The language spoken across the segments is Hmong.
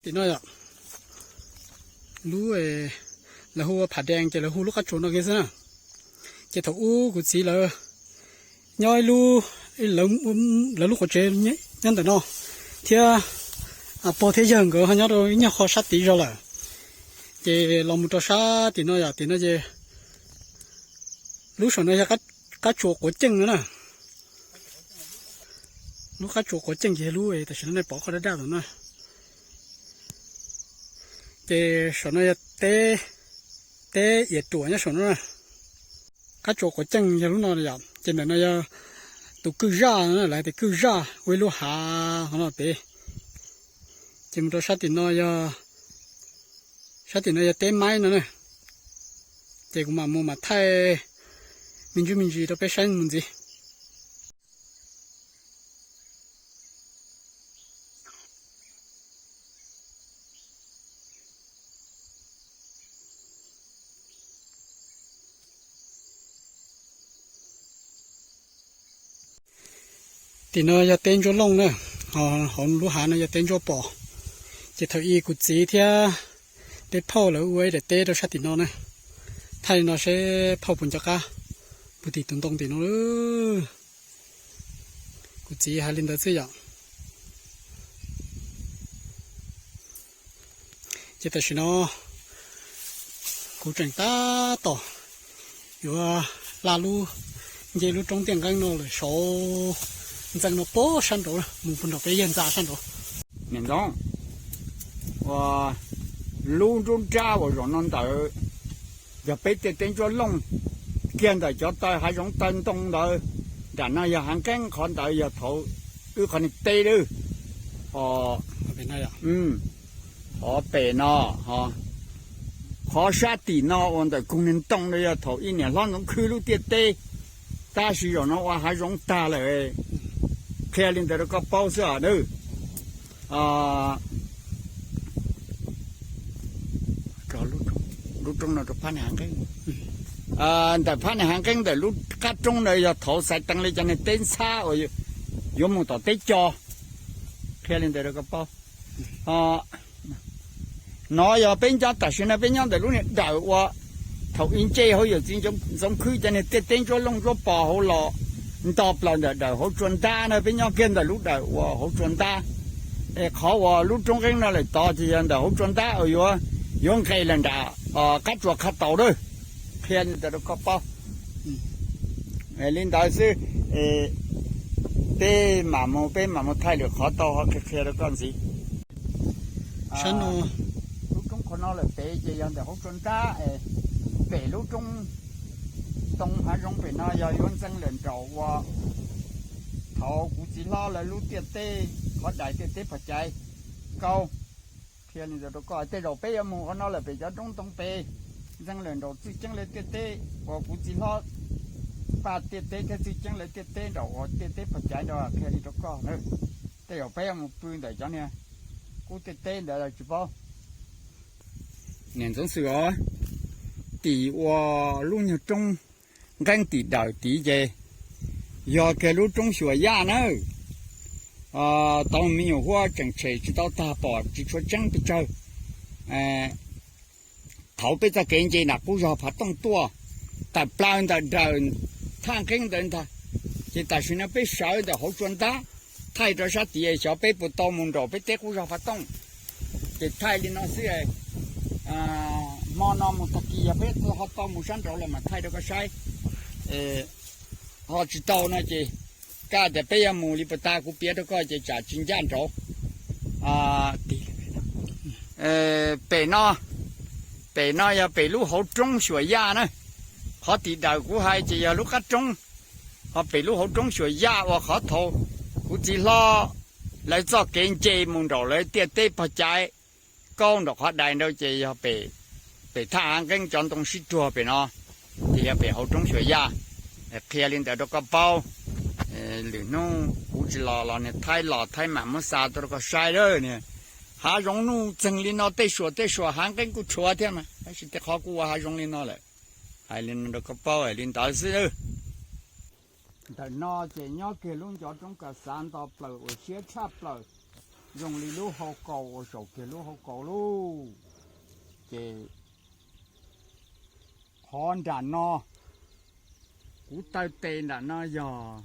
Tim no yom, lub, lawv hu ua Pham Dees ces lawv hu lub qab tsuas no kiag xwb na. Ces thaum ub kuv txiv lawv nyob ib lub, lawv lub quav tsev nyob ntawm no, thiab pog thiab yawg nkawd ho nyob rau ib nyuag qho sab tid zog lawm. Ces los mus rau sab tim no yom, tim no ces lub saum no yog qab tsuas quav ceej no na. Lub qab tsuas quav ceej ces yog lub tam sim no nej pom qhov daj daj ntawm no. Ces saum no yog teb, teb iav ruam nyob saum no na. Qab tsuas quav ceej yog lub no yom, ces ntawm no yog tus kwj zaj no, lawv tias kwj zaj ua ib lub hav qhov no pem. Ces mus rau sab tim no yog, sab tim no yog teb maib no na. Ces kuv mam mus mam thaij me ntsis me ntsis rau peb saib mus ntxiv. Tim no yog teb Ntsuab Looj na, hauv lub hav no yog teb Ntsuab Pos. Ces thaum ub kuv txiv thiab peb phauj lawv ua ib daim teb rau sab tim no na. Thaij li no seb phauj puas nco qab puag tim tus ntoo tim no. Kuv txiv hais li ntawd xwb yom. Ces tam sim no kuv tseem tab tom yuav laj lub, nce lub roob Tiaj Nqeeb no lawm saud, ntxeev no puag sab nraud mus puag nram peb yawg ntxa sab nraud. Niam Ntxoov, ua lub nruab nrab uas zaum no ntawd yog peb tej teb Ntsuab Looj, kiag ntawm cov taw hav zoov taw ntoo ntawd, nram no yog Hav Nqeeb, qhov ntawd yog thaum wb qhov niag teb lawm. Qhov pem no, qhov sab tim no uas ntawm koog niag ntoo no yog thaum ib niam hlob Ntxoov Khwb lub tiaj teb, tab sis zaum no ua hav zoov tag lawm. Qhia li ntawd rau koj paub xwb os. Lub roob no rau Phab Niag Hav Nqeeb, ntawm Phab Niag Hav Nqeeb ntawm lub qab roob ntawd yog thaum xaiv teev li cov niag teb ntxhab uas yuav mus tom teb co. Qhia li ntawd rau koj paub. No yog peb nyob tam sim no peb nyob ntawm lub niag dawm uas thaum ub nce hauv yawm txiv Ntxoov Khwb cov niag tiaj teb Ntsuab Looj Ntsuab Pos hauv los nto plaws ntawm dawm hauv tsua ntab na, peb nyob kiag ntawm lub dawm uas hauv tsua ntab. Es qhov uas lub roob nqeeb no lawm tod ces yog ntawm hauv tsua ntab uas yuav, yuav nqes lawm nram qab tsuas Qhab Taus lawm. Qhia li ntawd rau koj paub. Li ntawd xwb, peb mam mus, peb mam mus thaij lwm qhov tau ho qhia qhia rau koj ntxiv. Lub roob qhov no lawm pem ces yog ntawm hauv tsua ntab, pem lub roob ntoo hav zoov pem no yog yuav ntxeev lawm nraum uas thaum kuv txiv hlob lawv lub tiaj teb, qhov dais tiaj teb Phaj Caiv Kaub. Qhia li ntawd rau koj, tej zaum peb yuav mus qhov no lawm pem cov roob ntoo pem, ntxeev lawm nraum txwj ceeb lawv tiaj teb uas kuv txiv hlob Paj tiaj teb thiab txwj ceeb lawv tiaj teb nraum uas tiaj teb Phaj Caiv ntawd, qhia li rau koj. Tej zaum peb yuav mus pw ntawm cov niag kub tiaj teb ntawd los tsis paub. Niam Ntxoov Xwm os, tim ua lub nyuag roob nqeeb tim dawm tid ces yog kiag lub roob Xyuas Yaj nawb. Tau me nyuam huab tseem tshem tsis tau tag pom tsis tshua tseeb pes tsawg. Thaum peb txoj kev nce nram qub zog Phav Tooj tuaj, tawm plaws ntawm dawm thaj nqeeb ntawd ntag. Ces tam sim no peb sawv ntawm hauv tsua ntab, thaij rau sab tid xyov peb puas tau mus nraum peb teb qub zog Phav Tooj. Ces thaij li no xwb, hmo no mus tag kis yog peb ho tau mus sab nraud los mam thaij rau koj saib. Ho tsis tau no ces kaj tias peb yuav mus li puas tas kuv piav rau koj ces tsam tsis ncaj nraud. Pem no, pem no yog pem lub hauv roob Xyuas Yaj na. Qhov tim dawm kuv hais ces yog lub qab roob, ho pem lub hauv roob Xyuas Yaj uas qhov thaum kuv txiv hlob lawv txoj kev nce mus nraum lawv tiaj teb Pog Caiv Kaub nraum qhov dais nraud ces yog pem, pem thaj hav nqeeb cov ntoo sib ruag pem no, ces yog pem hauv roob Xyuas Yaj. Qhia li ntawd rau koj paub. Lwm hnub kuv tsis los los niag Thaib los Thaib mam muab xa tuaj rau koj saib lawm niag. Hav zoov nuj txeeg li no tej suam tej suam hav nqeeb kuj tshuav thiab mas, tab sis tej qhov kuj ua hav zoov li no lawm. Hais li no rau koj paub li ntawd xwb. Ntawm no ces nyob kiag lub ncov roob Kas Xav nto plaws uas siab tshaj plaws. Zoo li lub hauv kaus uas saum kiag lub hauv kaus lauj. Ces qhov nram no, kuv taw tes nram no yog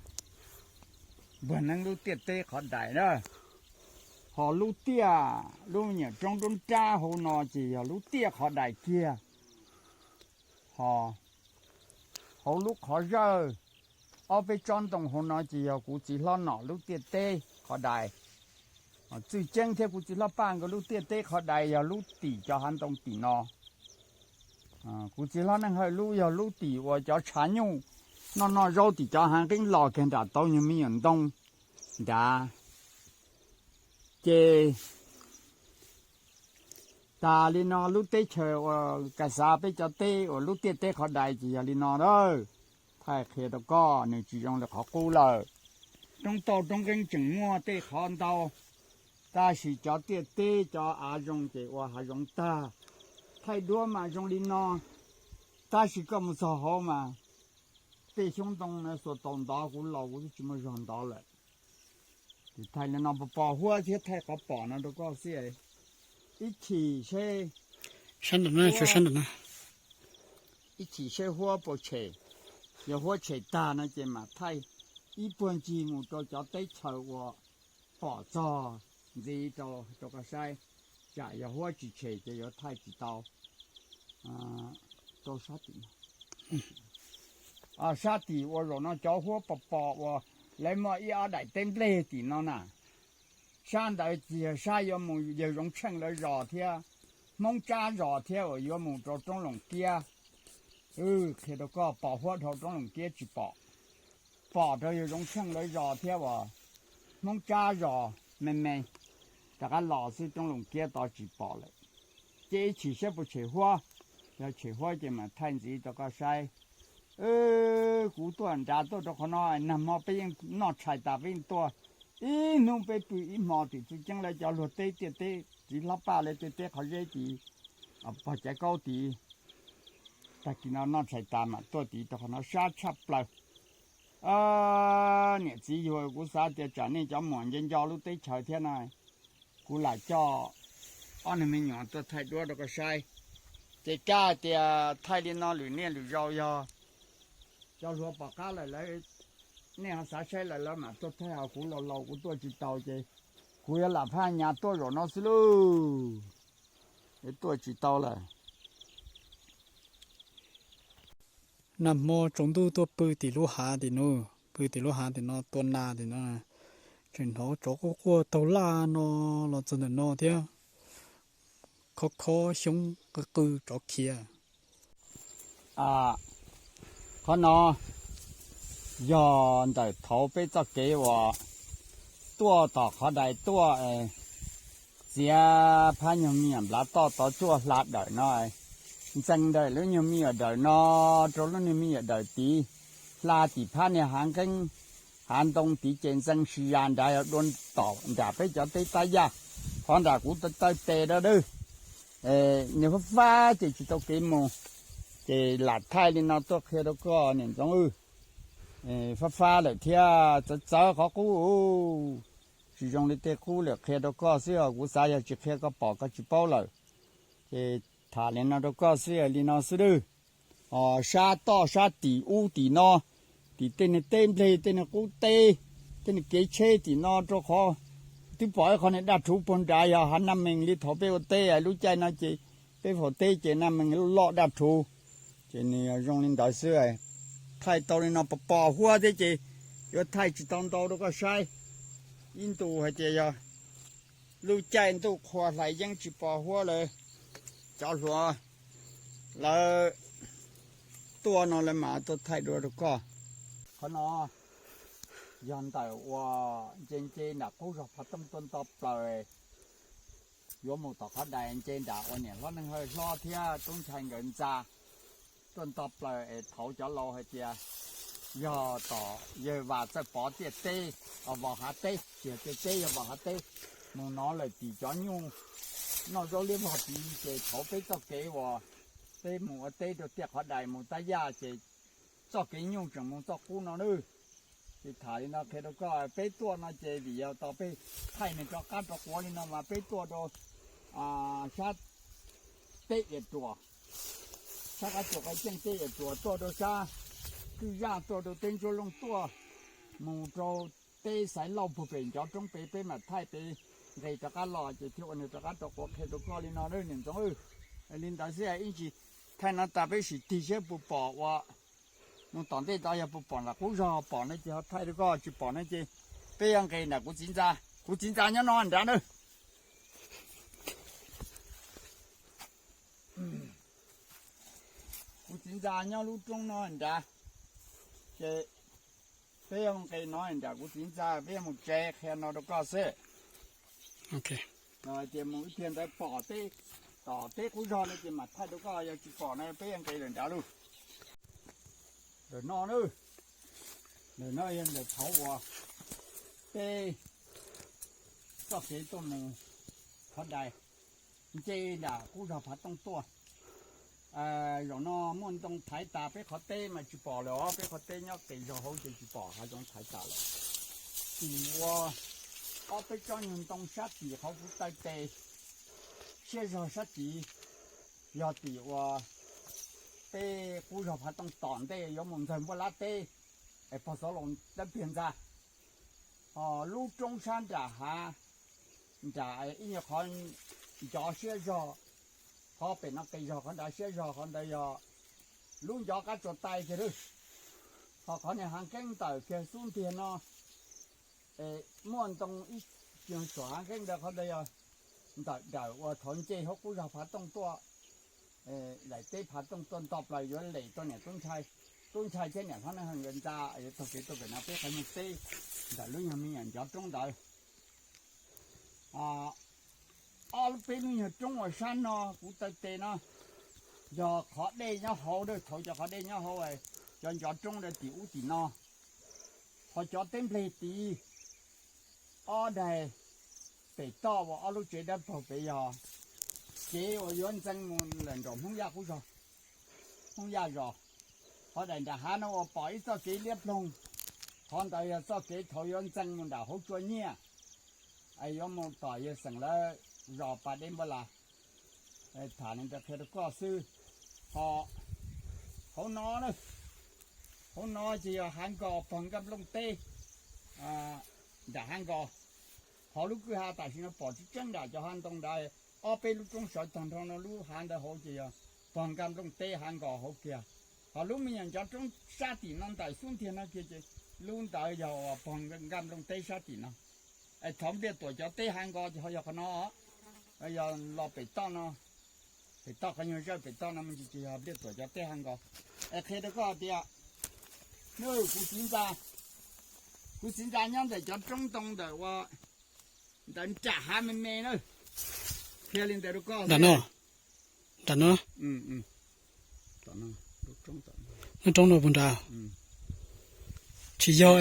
npuag neeb lub tiaj teb qhov dais na. Ho lub tiaj, lub nyuam roob nruab nrab hauv no ces yog lub tiaj qhov dais kiag. Ho hauv lub qhov zawj ob peb tsob ntoo hauv no ces yog kuv txiv hlob nom lub tiaj teb qhov dais. Txwj Ceeb thiab kuv txiv hlob Paj nkawd lub tiaj teb qhov dais yog lub tim cov hav ntoo tim no. Kuv txiv hlob Neej Hawj lub yog lub tim uas cov tshav nyuj noj noj zaub tim cov hav nqeeb los kiag nram tauv nyuag me nyuam ntoo nrad. Ces tas li no lub teb chaws uas ka xav peb cov teb uas lub tiaj teb qhov dais ces yog li no na. Thaij qhia rau koj, nws tsis zoo li qhov qub lawm. Roob tauj roob nqeeb tseem muaj tej qhov ntau, tab sis cov tiaj teb cov av zoo ces ua hav zoov tag. Thaij duab mas zoo li no, tab sis koj mus txog hauv mas tej xyoob ntoo no xuas tau ntov, kuv laus kuv twb tsis muaj zog ntov lawm. Ces thaij li no pos pos huab thiab thaij qhov pom no rau koj xwb. Ib chim seb, ib chim seb huab puas tshem. Yog huab tshem tag no ces mam thaij ib puag ncig mus rau cov teb chaws uas pom txog ntxiv rau, rau koj saib. Tsam yog huab tsis tshem ces yuav thaij tsis tau. Rau sab tim, sab tim uas zaum no cov huab pos pos uas lawv muaj ib ob daim teb nplej tim no na. Sab ntawd tsis yog sab yuav mus yawg Zoov Tsheej lawv zos thiab Hmoob Tsab zos thiab uas yuav mus rau Roob Loos Kiab. Qhia rau koj, pos huab dhau Roob Loos Kiab tsis pom. Pom rau yawg Zoov Tsheej lawv zos thiab uas Hmoob Tsab zos me me, rov qab los xwb, Roob Loos Kiab tod tsis pom lawm. Ces ib chim saib puas tshem huab, yog tshem huab ces mam thaij ntxiv rau koj saib. Kuv tuaj nrad tuaj rau qhov no, nag hmo peb yeej noj tshais tas peb yeej tuaj. Ib hnub peb pw ib hmo tim Txwj Ceeb lawv cov luag teb tiaj teb, txiv hlob Paj lawv tiaj teb qhov zeb tid, pog Caiv Kaub tid. Tag kis no noj tshais tas mam tuaj tid rau qhov no sab tshaj plaws. Niam txiv yug, kuv xav tias tsam nej cov muam nco nco lub teb chaws thiab no, kuv lam coj ob niag me nyuam tuaj thaij duab rau koj saib. Ces kab hais tias thaij li no lwm niaj lwm zaus yog cov hluas pom qab lawm lawv, nej ho xav saib lawm lawv mam tuaj thaij, ho kuv laus laus kuv tuaj tsis tau ces kuv yuav lam phaj nyas tuaj zaum no xwb lauj. Tuaj tsis tau lawm. Nag hmo tsaus ntuj tuaj pw tim lub hav tim no, pw tim lub hav tim no tua nas tim no, tseem hnov tsov quaj quaj taug laj no los txog ntawm no thiab, khob khob xyoob qw qw tsov khiav. Qhov no yog ntawm thaum peb txoj kev uas tuaj tom qhov dais tuaj, txiav phab nyuag me nyuam nplav toj tov tsuaj hla dawm no, ntxees ntawm lub nyuag me nyuam dawm no rau lub nyuag me nyuam dawm tid, hla tim phab niag hav nqeeb hav ntoo tid ces ntxees si zas nrad yog dua tom nram peb cov teb tab yaj. Qhov nram kuv taw tes dawb dawb, nws fab fab ces tsis tau kev mus, ces lam thaij li no tuaj qhia rau koj niam ntxoov. Fab fab lawm thiab txawv txawv qhov qub, tsis zoo li tej qub lawm, qhia rau koj xwb os, kuv xav yog tsis qhia koj pom koj tsis paub lawm. Ces tham li no rau koj xwb, li no xwb dwb. Ho sab toj sab tim ub tim no, tim tej niag teb nplej, tej niag qub teb, tej niag kev tsheb tim no rau qhov twb pom ib qho niag daj rhuv puag nrad yog hav naj mees li thaum peb ua teb lub caij no ces peb faus teb ces naj mees loj daj rhuv. Ces nws zoo li ntawd xwb. Thaij tau li no pos pos huab thiab ces yuav thaij tsis tau ntau rau koj saib. Ib ntus hais tias yog lub caij ntuj qhua hlais yeeb tsis pos huab lawm, cov hluas lawv tuaj no lawv mam tuaj thaij dua rau koj. Qhov no yog ntawm uas nce nce nram qub zos Phov Tooj tuaj nto plaws, yuav mus tom qhov dais nce nram uas niam hlob Neej Hawj hlob thiab tub ntshai nkawd ntxa tuaj nto plaws es thaum cov laus hais tias yog tom yawg Vam Txawj Pov tiaj teb, Vos Hav teb, tsis yog tiaj teb, yog Vos Hav teb, mus no lawm tim cov nyuj noj zaub liab vog tid ces thaum peb txoj kev uas peb mus ua teb rau tiaj qhov dais mus tab yaj ces txoj kev nyuj tseem mus txoj qub no nawb. Ces tham li no qhia rau koj, peb tuaj no ces vim yog tau peb thaij nws rov qab rov quav li no mas peb tuaj rau sab teb Iab Ruam, sab qab tsuas qab ceeb teb Iab Ruam tuaj rau sab Kwj Zaj tuaj rau teb Ntsuab Looj tuaj mus rau teb Xaiv Lauj puag pem ncov roob pem peb mam thaij peb nqes rov qab los ces thiaj ua nws rov qab rov quav qhia rau koj li no niam Ntxoov. Li ntawd xwb ib ntsis thaij no tas peb sim tig seb puas pom ua mus tom ntej tod yog puas pom nram qub zog pom no ces ho thaij rau koj, tsis pom no ces peb yuav nqes nram kuv txiv ntxa. Kuv txiv ntxa nyob no nrad na. Kuv txiv ntxa nyob lub roob no nrad, ces peb yuav nqes no nram kuv txiv ntxa peb yuav mus tsev qhia no rau koj xwb. Yog hais tias mus ib pliag ntawd pom teb, tom teb qub zog no ces mam thaij rau koj, yog tsis pom no peb yuav nqes lawm nrad lauj. Ntawm no, ntawm no yog ntawm thaum uas peb txoj kev tuaj mus Qhov Dais, nce nram qub zog Phav Tooj tuaj. Zaum no muaj ntoo thaiv tas peb qhov teb mas tsis pom lawm os, peb qhov teb nyob qis zog hauv ces tsis pom, hav zoov thaiv tas lawm. Tim ua ob peb tsob nyuag ntoo sab tim qhov kuv taw tes siab zog sab tid, yog tim uas peb qub zog Phav Tooj tom ntej yuav mus Ntxawg Npuab Lab teb, es pog Xauv Loos dawb pliag ntxa. Ho lub roob sab nram hav, nram ib nyuag qhov ncov siab zog, qhov pem no qis zog qhov nrad siab zog qhov ntawd yog lub ncov qab tsuas taij kiag lawm. Ho qhov niag hav nqeeb ntawm kiag xub ntiag no, muaj ntoo ib tug saum hav nqeeb ntawd qhov ntawd yog ntawm dawm uas thaum nce hauv qub zog Phav Tooj tuaj, daim teb Phav Tooj tuaj nto plaws yuav lem rau niam tub ntxhais, tub ntxhais thiab niam hlob Neej Hawj nkawd ntxa, yuav taug kev tuaj pem no peb qhov nyuag teb ntawm lub nyuag me nyuam ncov roob ntawd. Ob lub peb lub nyuag roob uas sab no kuv taw tes no yog qhov dej nyob hauv, thaum cov qhov dej nyob hauv, cov ncov roob ntawd tim ub tim no. Ho cov teb npleg tid ob daig pem toj uas ob lub tsev dawb paug pem yog kev uas yuav ntxeev mus lawm nraum Hmoob Yaj qub zos, Hmoob Yaj zos. Qhov daim nram hav no uas pom ib txoj kev liab ploog, qhov ntawd yog txoj kev thaum yuav ntxeev mus nram hauv tsua nyiaj, yuav mus tom yawg xeem lawv zos pas deb npab las. Tham li ntawd qhia rau koj xwb. Ho hauv no, hauv no ces yog hav nkos pog Nkaj Nplooj teb, nram hav nkos. Qhov lub kwj ha tam sim no pom tseeb tseeb nram cov hav ntoo ntawd, ob peb lub roob sawv tag nrho no lub hav ntawd hauv ces yog pog Nkaj Nplooj teb hav nkos hauv kiag. Ho lub me nyuam ncov roob sab tim no ntawm xub ntiag no kiag ces lub ntawd yog uas pog Nkaj Nplooj teb sab tim no. Es thaum Npliaj Tuam cov teb hav nkos ces ho yog qhov no, yog los pem toj no, pem toj qhov nyuag zawj pem toj no me ntsis ces yog Npliaj Tuam cov teb hav nkos. Es qhia rau koj tias, kuv txiv ntxa, kuv txiv ntxa nyob ntawm cov roob ntoo ntawm ua ntawm nram hav me me na. Qhia li ntawd rau koj. Nram no, nram no, lub roob no puag nrad. Tsis yog,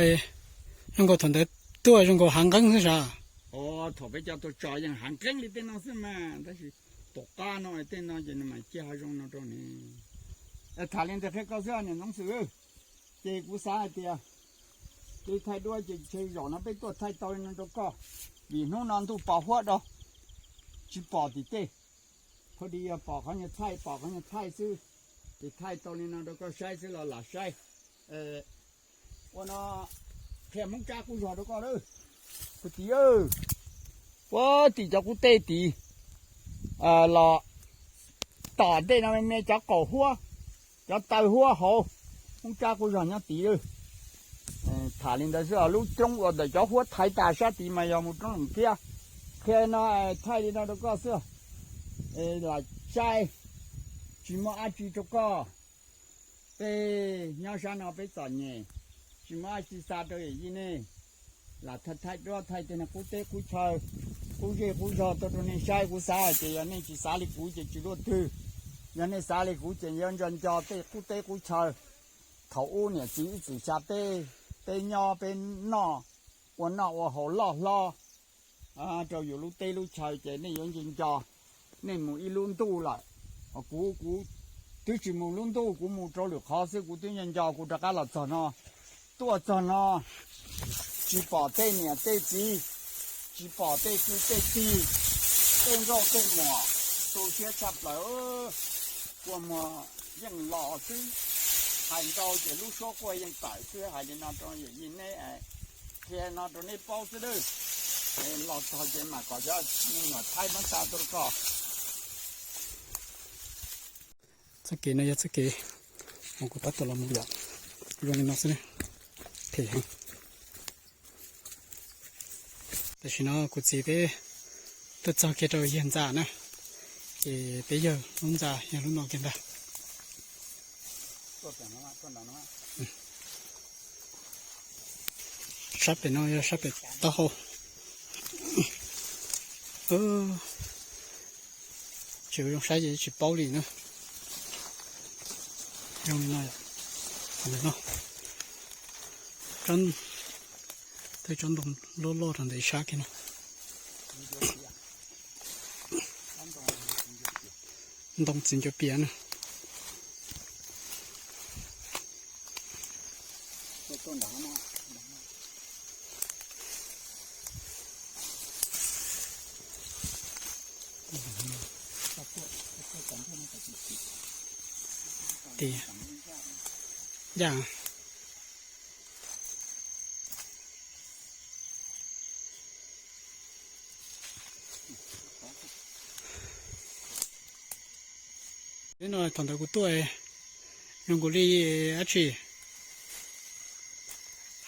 zoo nkaus thaum ntawd tuaj zoo nkaus hav nqeeb xwb sas. Thaum peb cov tuaj tso yeej hav nqeeb li tej no xwb mas, tab sis tom qab no tej no ces nws mam ciaj hav zoov no rau ne. Tham li ntawd qhia koj xwb niam Ntxoov Xwm. Ces kuv xav hais tias, li thaij duab ces ntshe zaum no peb tuaj thaij tau li no rau koj, vim hnub no ntuj pos huab rau, tsis pom tim tej. Pha di yog pom qhov nyuag thaij, pom qhov nyuag thaij xwb, ces thaij tau li no rau koj saib xwb los lam saib. Ua no qhia Hmoob Tsab qub zog rau koj lawm. Kuv txiv, puag tim cov qub teb tid los tom ntej no me me cov qaum huab, cov taw huab hauv, Hmoob Tsab qub zog nyob tid lawm. Tham li ntawd xwb, lub roob uas ntawm cov huab thaiv tas sab tid mas yog mus roob Loos Kiab. Qhia no thaij li no rau koj xwb, lam saib, tsis muaj dab tsi rau koj. Peb nyob sab no peb txom nyem, tsis muaj dab tsi xa rau yij nej. Lam thaij duab thaij tej qub teb qub chaw, qub zej qub zog tuaj rau nej saib. Kuv xav hais tias yog nej tsis xav li kuv ces tsis luaj twg. Yog nej xav li kuv ces yuav nco nco tej qub teb qub chaw. Thaum ub niam txiv ib txwm xa peb, peb nyob peb noj, ua noj ua haus loj hlob rau yus lub teb lub chaw ces nej yuav nco nco. Nej mus ib lub ntuj lawm, kuv, kuv twb tsis mus lub ntuj, kuv mus rau lwm qhov xwb kuv twb nco nco kuv rov qab los txog no. Tuaj txog no tsis pom tej niam tej txiv, tsis pom tej kwv tej tij, tej nkauj tej muam, tu siab tshaj plaws. Kua muag yeej los xwb, hais ntau ces lub suab quaj yeej tawm xwb. Hais li no rau yawm yij neb, qhia no rau neb paub xwb lawm. Los txog ces mam kom cov me nyuam thaij muab xa tuaj rau koj. Txoj kev no yog txoj kev uas kuv tab tom los mus yom, zoo li no xwb, phem heev. Tam sim no kuv txiv peb tuaj txog kiag rau yawg ntxa na, ces peb yawg lub ntxa yog lub no kiag ntag. Sab pem no yog sab pem taub hau. Tsis zoo saib ces tsis paub li na. Zoo li no, tsob ntoo loj loj rau ntawm sab kiag no. Ntoo txiv ncuav pias na. Tias, ya. Li no thaum ntawd kuv tuaj zoo nkaus li dab tsi,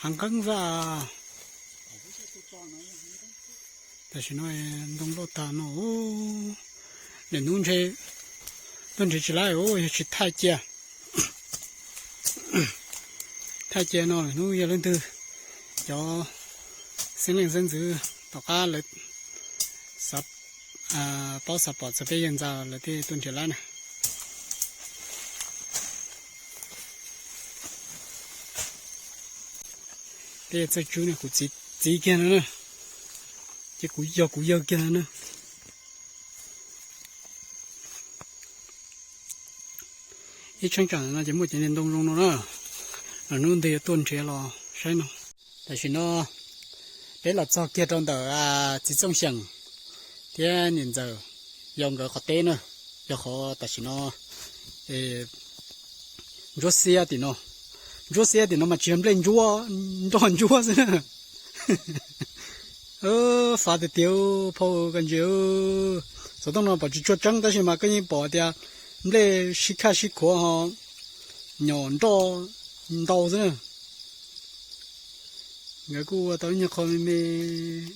hav nqeeb xwb. Tam sim no ntoo loj tag no, lwm hnub ntshe tuaj nrhiav tsis lawm, yog tsis thaij cia. Thaij cia no lwm hnub yog leej twg cov xeeb leej xeeb ntxwv tom qab lawv paub xav pom txog peb yawg ntxa lawv thiaj tuaj nrhiav lawm na. Peb txawj tswb no kuv txiv kiag no na, ces kuv yog kuv yawg kiag no na. Ib cheeb tsam no ces muaj cov niag ntoo zoo no na, lwm hnub ntshe yuav tuaj nrhiav los saib no. Tam sim no peb los txog kiag rau ntawm txiv Txooj Xyeem thiab niam ntxawm yau nkawd qhov teb na, yog qhov tam sim no ntsuab xiab tim no. Ntsuab xiab tim no mas tsis yog nplej ntsuab, nroj ntsuab xwb na. Fav tiag tiag phauj, koj ntsia, xov tooj no pom tsis tshua tseeb tab sis mas koj yeej pom tias nplej sib khaj sib khuav ho nyom nroj ntau xwb na. Nkawd kuj ua tau ib nyuag qho me me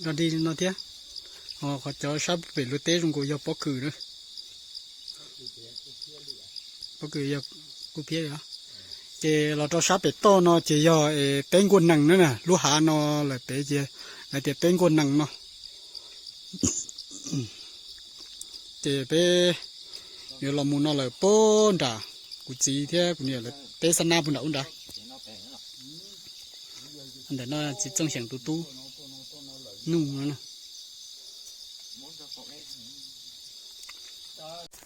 dog dig li no thiab. Ho qhov cov sab pem luag teb zoo nkaus yog pob kws na. Pob kws yog kuj phiab li. Ces los rau sab pem toj no ces yog teb nkuaj nees na, lub hav no lawm pem ces lawv tias teb nkuaj nees no. Ces peb yuav los mus no lawm puag nram, kuv txiv thiab kuv niam lawv teb xab nab puag nram ub nrad. Ntawm no txiv Txooj Xyeem tus tub Nuj no.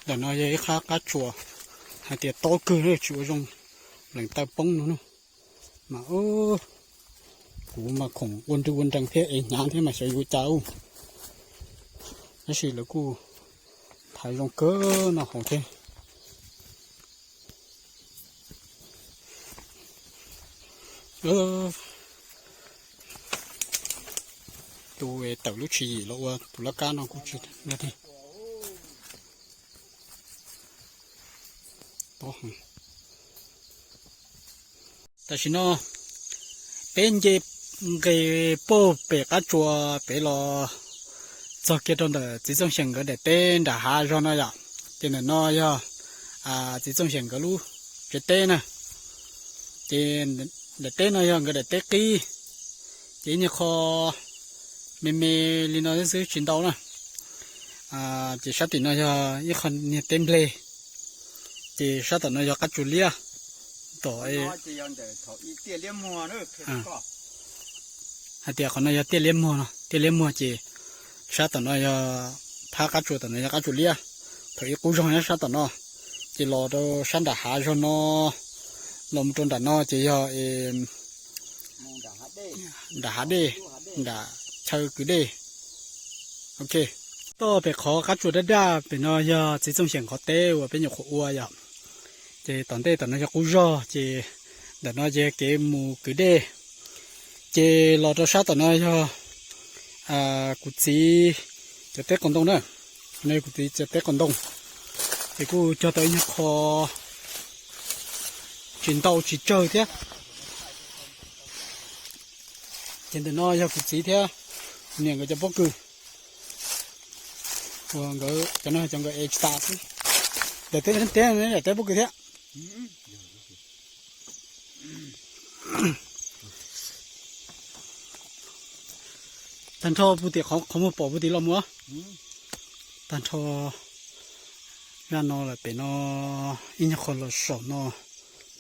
Ntawm no yog ib qab qab tsuas hais tias tob kawg na, tsis ua zoo, lees taw poob no na. Mas kuv mas khoom ua nrwg ua nrees thiab ev hnyav thiab mas xyov yuav ua cas ub. Tab sis lawv kuj thaiv zoo kawg no hauv thiab. Tus tawm lub tswv yim los ua tus laj kab no kuj tsis yog tiag. Tam sim no peb nce nqes puag pem qab tsuas pem los txog kiag rau ntawm txiv Txooj Xyeem nkawd daim teb nram hav zog no yom. Ces ntawm no yog txiv Txooj Xyeem nkawd lub tsev teb na. Ces daim teb no yog nkawd daim teb qib, ces ib nyuag qho me me li no xwb tsis ntau na. Ces sab tim no yog ib qho niag teb nplej, ces sab tom no yog qab tsuas liab. Tom hais tias qhov no yog tiaj liab muag no, tiaj liab muag ces sab tom no yog phab qab tsuas, tom no yog qab tsuas liab. Thaum ub qub zog nyob sab tom no, ces los rau sab nram hav zog no, los mus rau nram no ces yog nram hav dej, nram chaw kwv dej. Ok, toj pem qhov qab tsuas daj daj pem no yog txiv txooj xyem qhov teb uas peb nyuam qhuav ua yom. Ces tom ntej tom no yog qub zog ces ntawm no ces kev mus kwv dej. Ces los rau sab tom no yog kuv txiv cov teb qos ntoo na. No yog kuv txiv cov teb qos ntoo, ces kuj cog tau ib nyuag qho tsis ntau tsis tsawg thiab. Ces ntawm no yog kuv txiv thiab niam nkawd cov pob kws. Ua nkawd cov no cov nkawd ev tsis tas xwb. Daim teb tiab, daim teb pob kws thiab. Tag nrho puag tim qhov muag pom puag tim los mus. Tag nrho zaj no lawm pem no, ib nyuag qho los saum no,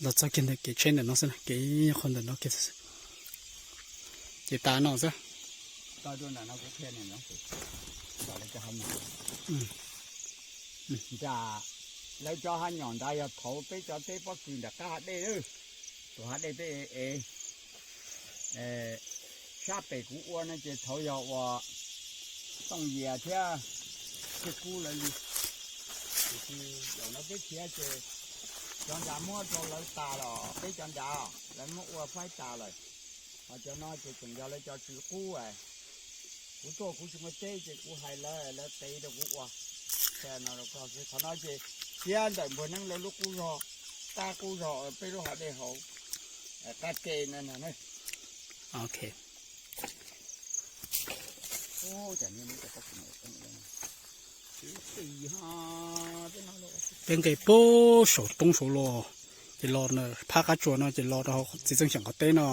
los txog kiag ntawm kev tsheb ntawm no xwb, kev ib nyuag qho ntawm no kiag xwb. Ces tas no xwb. Lawv cov hav nyom ntawd yog thaud peb cov teb pob kws nram qab hav dej, tus hav dej peb ev. Sab pem kuv ua no ces thaud yog uas Tooj Yias thiab Txhiaj Kub lawv li. Tiam sis zaum no peb khiav ces cov nrad muab rau lawv tas los peb cov nrad lawv muab ua faib tas lawm. Ho cov no ces tseem yog lawv cov tswv qub. Kuv tuaj kuv tsis muaj teb ces kuv hais lawv, lawv tev rau kuv ua. Qhov no ces khiav ntawm Npuag Neeb lawv lub qub zog, qab qub zog peb lub hav dej hauv qab ke no. Peb nqes puag saum roob saud los, ces los phab qab tsuas no ces los rau txiv txooj xyem qhov teb no,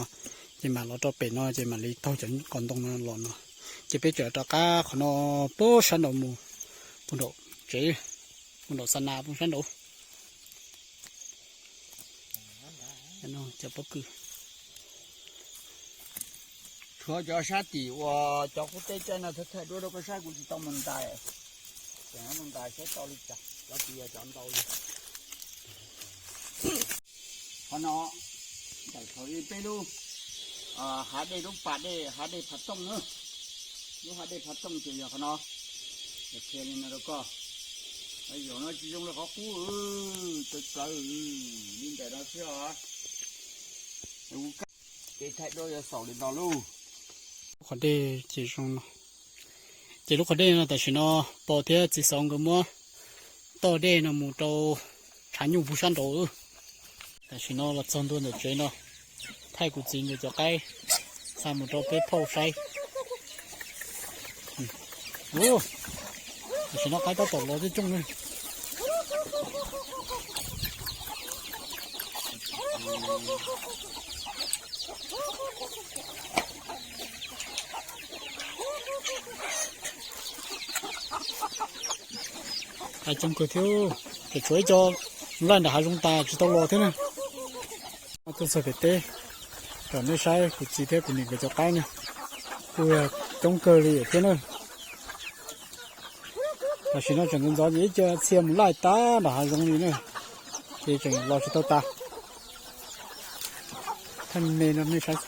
ces mam los rau pem no ces mam li taug cov qos ntoo no los no. Ces peb tseem rov qab qhov no puag sab nraud mus, puag nraum tsev, puag nraum xa nas puag sab nraud. Cov pob kws, tshuav cov sab tim uas cov qub teb caij no thaij thaij duab rau koj saib, kuv tsis tau mus ntais. Tseem mus ntais saib tau li cas, cov tid yog cov ntau li. Qhov no ntawm thaum peb lub hav dej, lub pas dej hav dej Phav Tooj na. Lub hav dej Phav Tooj ces yog qhov no. Qhia li no rau koj, zaum no tsis zoo li qhov qub, tawv plawv li ntawm no xwb os. Kev thaij duab yuav xaus li no lauj. Qhov dej ces zoo no. Ces lub qhov dej no tam sim no Pov thiab txiv xauv nkawd muab toj dej no mus rau tshav nyuj puag sab nraud. Tam sim no los txog ntua ntawm tsev no, thaij kuv txiv nkawd cov qaib xa mus rau peb phauj saib. Tam sim no qaib tab tom los coob coob na. Qaib coob kawg thiab, tseem tshuav ib co laij nram hav zoov tas tsis tau los thiab na. Tuaj txog pem teb, kom nej saib kuv txiv thiab kuv niam nkawd cov qaib na, kuj coob kawg li thiab na. Tam sim no tseem ntxov ntxov ces ib co txhia mus laij tag nram hav zoov li na, ces tseem los tsis tau tas. Thaij me me no nej saib.